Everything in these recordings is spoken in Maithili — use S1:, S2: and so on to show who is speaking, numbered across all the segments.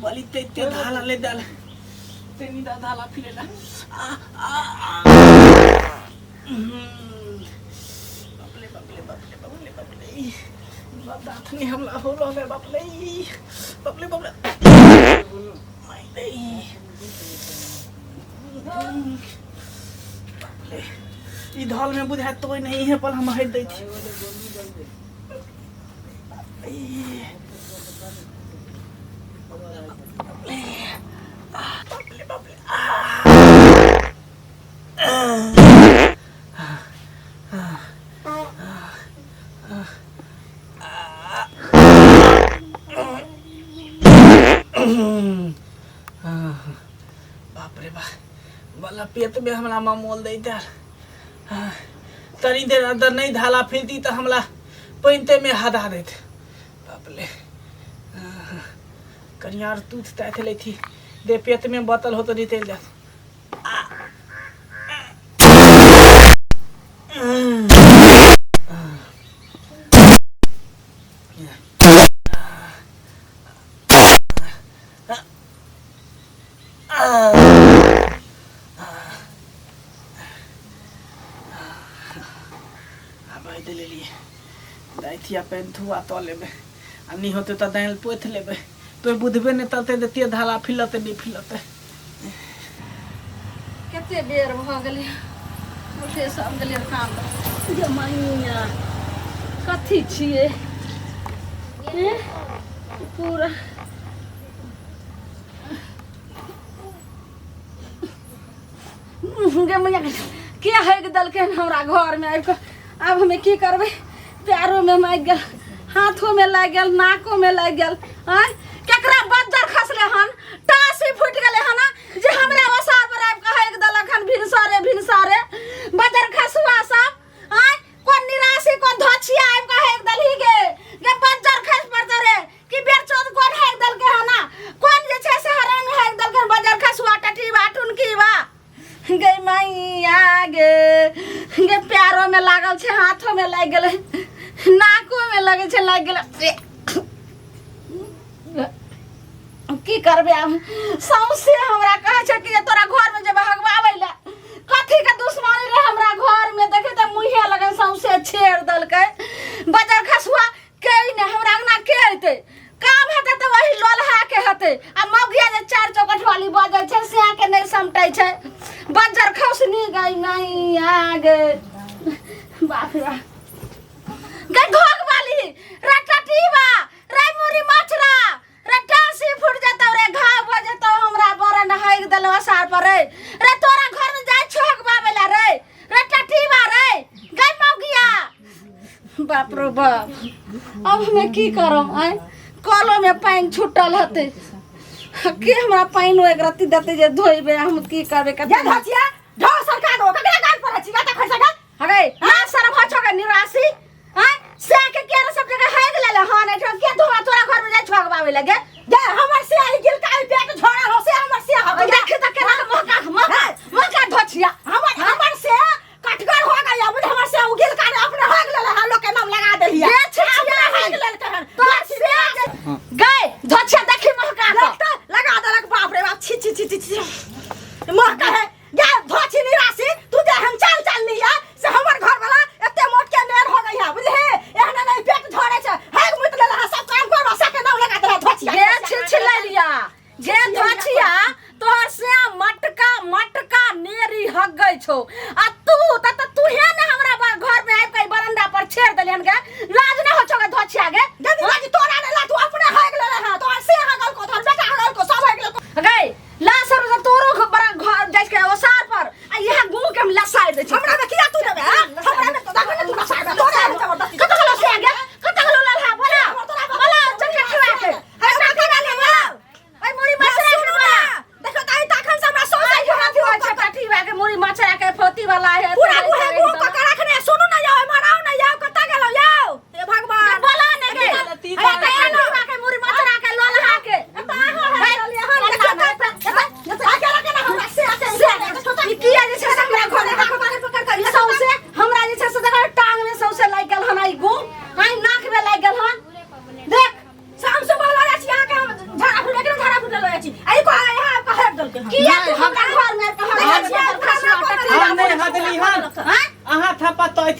S1: बली ते ते धाला ले दाल ते नी दा धाला फिरेला आ आ आ बापले बापले बापले बापले बापले दाँत नहीं हमला हो रहल है बापले बापले बापले माई बापले ई धल में बुझाय तो नहीं है पर हम हट दै छी बापले बापले बाप रे बाप बला पेट में हमरा मामोल दैते तनी देर अंदर नहीं धाला फिरती तो हमरा पैनते में हदा देत बाप ले कनियार तूत ताथ लेथी दे पेट में बतल हो तो निकल जात आब दे लेलियै दाइथिया पेन धुआ तऽ लेबै आ नहि होतै तऽ दालि पोति लेबै तो बुझबे नहि करतै जे ते धाला फिलतै नहि फिलतै
S2: कते बेर भऽ गेलै उठे सब गेलै काम जे मैया कथी छियै हैं? पूरा गे मैया के हगि देलकै हन हमरा घरमे आबि कऽ आब हमे की करबै पैरोमे लागि गेल हाथोमे लागि गेल नाकोमे लागि गेल आँय केकरा बज्जर खसलै हन टाँसी फूटि गेलै हन जे हमरा ओसार पर आबि कऽ हगि देलक हन भिनसरे भिनसरे बज्जर खसुआ सब आँय कोन निराशी कोन धोछिया आबि कऽ हगि देलही गे गे बज्जर खसि पड़तौ रे कि बेरचोद कोन हगि देलकै हन कोन जे छै से हरामी हगि देलकै हन बज्जर खसुआ टटीबा टुनकीबा गे मैया गे गे पैरो में लागल छै हाथो में लागि गेलै नाको में लगै छै लागि गेलै की करबै आब सौंसे हमरा कहै छै कि जे तोरा घरमे जेबै हगवाबै लए कथी के दुश्मनी रहे हमरा घरमे देखै तऽ मुँहे लगन सौंसे छेड़ देलकै बजर खसुआ के नहि हमरा अंगना के अयतै काम हेतै तऽ वही लोलहा के हेतै आ मौगिया जे चारि चौकठ वाली बजै छै से के नहि समटै छै बज्जर खसनी गई नहीं आ गे बाप रे बाप गे घोघ वाली रे टटीबा रे मुरी मछरा रे टाँसी फूट जेतौ रे घाव भऽ जेतौ हमरा बरन हगि देलौ असार पर रे रे तोरा घर में जाइ छो हगबाबै ला रे रे टटीबा रे गई मौगिया बाप रो बाप अब हमें की करम आय कलो में पानि छूटल हते के हमरा पानि एक रत्ती देते जे धोइबे हम की करबे
S3: ये
S2: कते
S3: धचिया ढो सरकार दो ककरा गाल पर छी बात खैसा गा
S2: हगे ना शरम हो छो निराशी आय से के के सब जगह हेग लेले हन एठो के धोआ तोरा घर में जाय छगबावे लगे
S3: जे हमर से आई गिल का पेट झोड़ा हो से हमर से हो
S2: देखी त केना महका महका महका धोछिया
S3: हमर हमर से कटगर हो गया बुझ हमर से उगिल का अपने हग लेले हन लोग के नाम लगा देलिया
S2: गे छिछिया
S3: हग लेल कहन
S2: तो से गए धोछिया देखी महका के
S3: लगता लगा देलक बाप रे बाप छी छी छी छी छी महका है गे धोछी निराशी तू जे हम चाल चाल लिया से हमर घर वाला एते मोट के नेर हो गई है बुझले एहने नहीं पेट झोड़े छै हग मुत लेले है सब काम कर से के नाम लगा देला धोछिया
S2: गे छिछलैया गे धोछिया तोहर से मटका मटका नेरी हगै छौ आ तू त त तूहे ने हमरा घर में आबि के बरंडा पर छेड़ देलियन गे लाज न हो छौ गे धोछिया गे
S3: जदी लागी तोरा ने ला तू अपने हग लेले है तोहर से हगल को तोहर बेटा हगल को सब हग लेलको
S2: गै ला सर त तोरो बड़ा घर जाइ के ओसार पर आ इहा गुह के हम लसाइ दै छी
S3: हमरा में किया तू देबे हां हमरा में तो देखो ने तू लसाइ दे तोरा है जबरदस्ती
S2: कत गेलो से गे कत गेलो ललहा बोला बोला चक्कर खवा के
S3: अरे कत गेलो बोला
S2: ओइ मुरी मछरा के बोला
S3: देखो ताई तखन से हमरा सोच
S2: आई हाथी होय छै टाटी बा के मुरी मछरा के फोती वाला है
S3: पूरा गुहे गुह क के रखने सुनू ना जाओ मराओ ना जाओ कत गेलो जाओ हे भगवान
S2: बोला ने गे
S1: तीत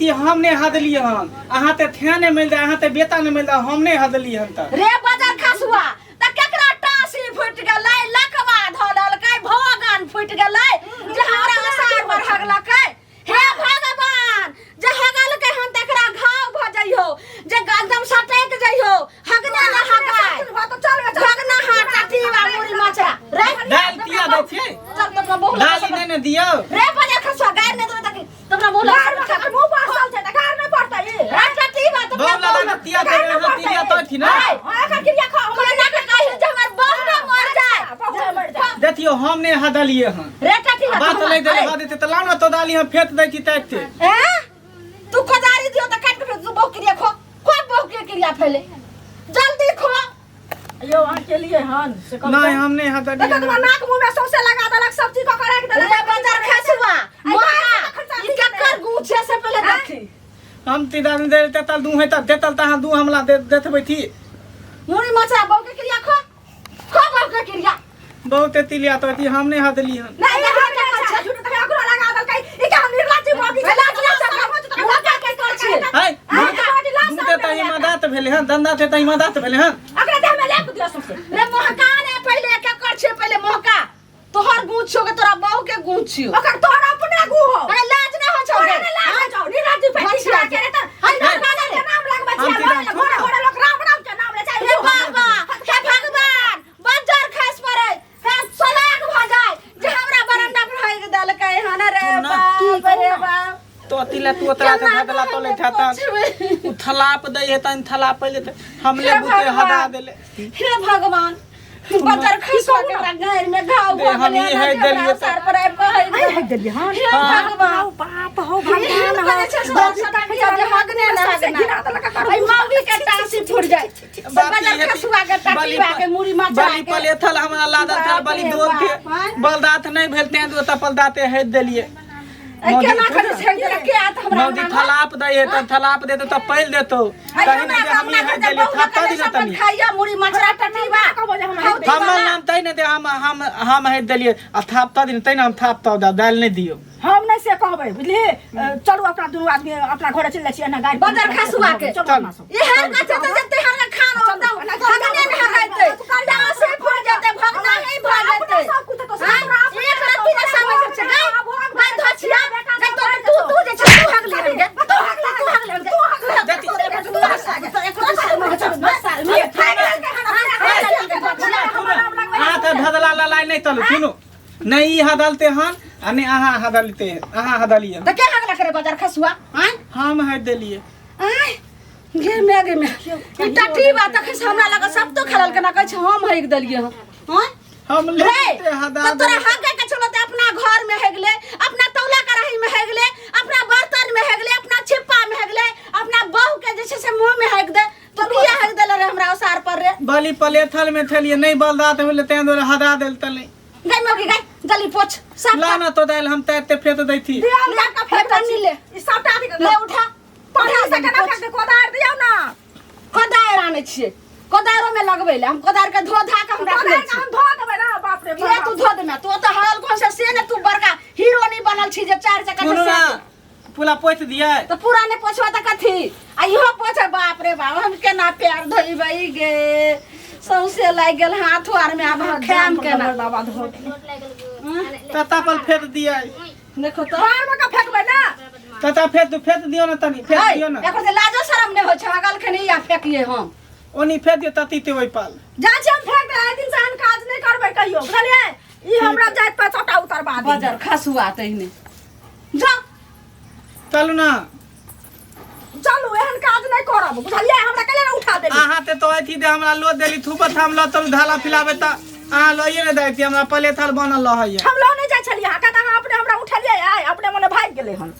S1: थी हम नहि हदलियै हन अहाँ तऽ थे नहि मिल अहाँ तऽ बेटा नहि मिल हम नहि हदलियै हन तऽ
S2: रे बजर खसुआ त केकरा टासी फुटि गेलै लकवा धऽ लेलकै भोगन फुटि गेलै जे हमरा असार पर हगलकै हे भगवान जे हगलकै हन तकरा घाव भऽ जइहो जे एकदम सटक जइहो हगना न हगाय हगना हाथ टाटीवा मुड़ी मचरा रे
S1: दालि किया दै छियै
S2: चल तो अपना बहु
S1: दालि नहि ने दियौ
S2: रे बजर खसुआ गारि नहि देबै तक तोरा मुँह लग
S3: मुँह पर छै तऽ गार नहि पड़तै ई
S2: रे टाटीवा तो
S1: बहु लगा के तिया दे अहाँ तिया तो थी ना
S3: हाँ, एकर क्रिया खा
S2: हमरा ना के कही जे हमर बहू ना मर जाए
S3: बहू ना मर जाए।
S1: देखियौ हम नहि हदलियै हन
S2: रे टाटीवा
S1: बात नहि देले हद देते तऽ लाउ ने तो दालि हम फेंक दै छी ताकते
S2: हैं तू कोदारी दियो त काट के फेंक तू बहु क्रिया खो खो बहु के क्रिया फैले जल्दी खो
S3: यौ अहाँ के लिए हन से कहू
S1: नहि हम नहि हदलियै
S3: देखो तुम्हारा नाक मुंह में सौंसे लगा देलक सब्जी कऽ के राखि देलक
S2: रे बाजार खसुआ मोहा ई केकर गुछे से पहले देखी
S1: हम ती दालि दे देतल दू है तऽ देतल तऽ अहाँ दू हमला दे देतबै थी
S2: मुड़ी मचा बहु के क्रिया खो खो बहु के क्रिया
S1: बहुते तिलिया तो थी हम नहि हदली हन
S2: नहीं नहीं के कर छै
S3: झूठ तऽ ओकरो लगा देलकै ई के हम निर्लज्ज मौगी छै
S2: लाज लाज मोहा के कर छै
S1: है दूते तऽ इमादात भेलै हन धंधा थे तऽ इमादात भेलै हन
S3: अकरा देह में लेप दियो सौंसे
S2: रे मोहका ने पहले के कर छै पहले मोहका तोहर गुछ छौ के तोरा बहू के गुछ छियो
S3: ओकर तोहर अपने गु हो
S2: अरे लाज ना हो छौ
S3: तोरा ने लाज छौ निर्लज्ज पे छिड़ा के रे तऽ
S2: हम
S3: हम राम के नाम लगबै
S1: हम
S3: छियै
S1: की राम
S3: घोड़ा घोड़ा लोक राम राम के नाम ले छै
S2: हे बाबा हे भगवान बज्जर खसि पड़े हे सलाक भऽ जाय जे हमरा बरंडा पर हगि देलकै हन रे
S1: ना।
S2: बाप रे बाप
S1: तो तिला तू ओतरा के धदला तो ले था
S2: पोछबै।
S1: उ थलाप दै है तन थलाप पहिले त हमले
S2: हे
S1: बुते हदा
S2: भगवान।
S1: देले
S2: हे भगवान बज्जर खसि पड़े हमरा गारि में घाव
S1: दे,
S2: भऽ
S1: हम
S2: गेलै
S1: ई
S2: हन
S1: हगि
S2: जे हमरा
S1: देलियै तऽ।
S2: सर पर आबि कऽ हगि
S3: आई हगि देलियै हन
S2: हे भगवान
S3: बाप हो
S2: एहन करै छै सब सटकिया जे हगने न
S3: सबसे घिना
S2: हगना
S3: देलक एकर
S2: एहि मौगी के टाँसी फुट जाय
S1: बाप
S2: बज्जर
S1: ई
S2: खसुआ के
S1: बलि
S2: टाटीबा के मुड़ी मचा
S1: बलि
S2: के
S1: पलेथल हमरा लादल था
S2: बाप
S1: बलि
S2: रे
S1: दोल थे
S2: बाप, आँय।
S1: बलदात नहीं भेल तें दो तपल दाते हेद देलिए
S2: ए, केना करै छै देलक के आत हमरा
S1: मौदी
S2: अंगना में?
S1: थलाप दै है त थलाप दे तो पैल देतो
S2: अरे
S1: कहीं
S2: हमरा
S1: ना जे हम
S2: अंगना
S1: ई हेद
S2: के
S1: देलिए
S2: बहु
S1: थाप
S2: लगे
S1: दी ना
S2: सब
S1: तनी
S2: खाइया मुड़ी मचरा टटीबा
S3: कहबो जे हमरा
S2: खाउ
S1: हमर नाम तै ने दे हम हम हम हेद देलिए आ थाप त दिन तै ने हम थाप त दाल नहीं दियो
S3: हम नहीं से कहबै बुझली चलू अपना दुनू आदमी अपना घरे चलि जाइ छियै एना गाड़ी
S2: बदर खसुआ के।
S3: चलू अपना सब
S2: ई हर का छै त जते हर का खान एकदम हगने न हगैते दाव से फुट जेते भगना ही भ जेते
S3: सब कुछ तो
S2: हाँ? एक रत्ती न समझ छै गई गई धोछिया गई तो तू तू जे छै तू हगले हन गे तू हगले तू हगले हन गे तू हगले
S1: जति
S2: तू हगले तो एक साल में साल में
S1: अहाँ तऽ धदला ललाइ नहि तलू सुनू नहि ई हदलते हन आ नहि अहाँ हदलते अहाँ हदलियै
S2: त के हगला करे बाजार खसुआ आय
S1: हम हद देलियै
S2: आय गे मे गे मे ई टटी बात तखन से हमरा लगे सब तो खलल के ना कहै छै हम हगि देलियै हन आय
S1: हम
S2: रे
S1: लेते हदा
S2: तो तोरा हगे के छलो त अपना घर में हेगले अपना तौला कढ़ाई में हेगले अपना बर्तन में हेगले अपना छिप्पा में हेगले अपना बहू के जे छै से मुंह में हेग दे तो किया हेग देले रे हमरा ओसार पर रे
S1: बलि पलेथल में थलिए नहीं बलदात भेलै तें दुआरे हदा देल तले
S2: गई मौगी गई जल्दी पोछ साफ
S1: ला ना तो दालि हम तैरते फेंक दै थी
S3: दियौ
S2: ले
S3: का फेंक
S2: पन्नी ले
S3: ई सबटा अथी
S2: ले उठा
S3: पन्नी से केना फेंक दे कोदार दियौ ना
S2: कोदारि आनै छियै कोदारो में लगबै ले हम कोदार के धो धा के हम रखने
S3: कोदार के
S2: छी
S3: हम धो देबै ना बाप रे
S2: किया तू धो देमे तू ओतऽ हरल कोन से से ने तू बड़का हीरो नहीं बनल छी जे चार चक्का
S1: सुनू
S2: से
S1: ना पूरा पोछि दियै
S2: तो पूरा नहीं पोछबा तऽ कथी आ इहो पोछे बाप रे बाप हम केना पैर धोइबै गे सौंसे लागि गेल हाथ आर में आब हम खायम केना
S3: बाबा धो
S1: तता पर फेंक दियै
S2: देखो तो
S3: बाहर में का फेंकबै ना
S1: तता फेंक फेंक दियौ ना तनी फेंक
S2: है,
S1: दियौ ना
S2: एकर से लाजो शरम नहीं होइ छै हगल खनी या फेकिए हम
S1: ओनी फेंक दियौ तती ते ओहि पाल
S3: जा छी हम फेंक दे दिन से हम काज नहीं करबै कहियो बुझलियै ई हमरा जाइत पर सबटा उतरबा दे
S2: बजर खसुआ तहिने जा
S1: चलू ना
S3: चलू एहन काज नहीं करब बुझलियै हमरा कैले ने उठा देली
S1: अहाँ ते तो अथी दे हमरा लो देली थूपत हम लो तलू धाला फिलाबे त अहाँ लइए ने दै छी हमरा पलेथल बनल रहैया
S3: हम लो नहीं जाइ छलियै अहाँ कहता अहाँ अपने हमरा उठलियै आइ अपने मने भागि गेलै हन।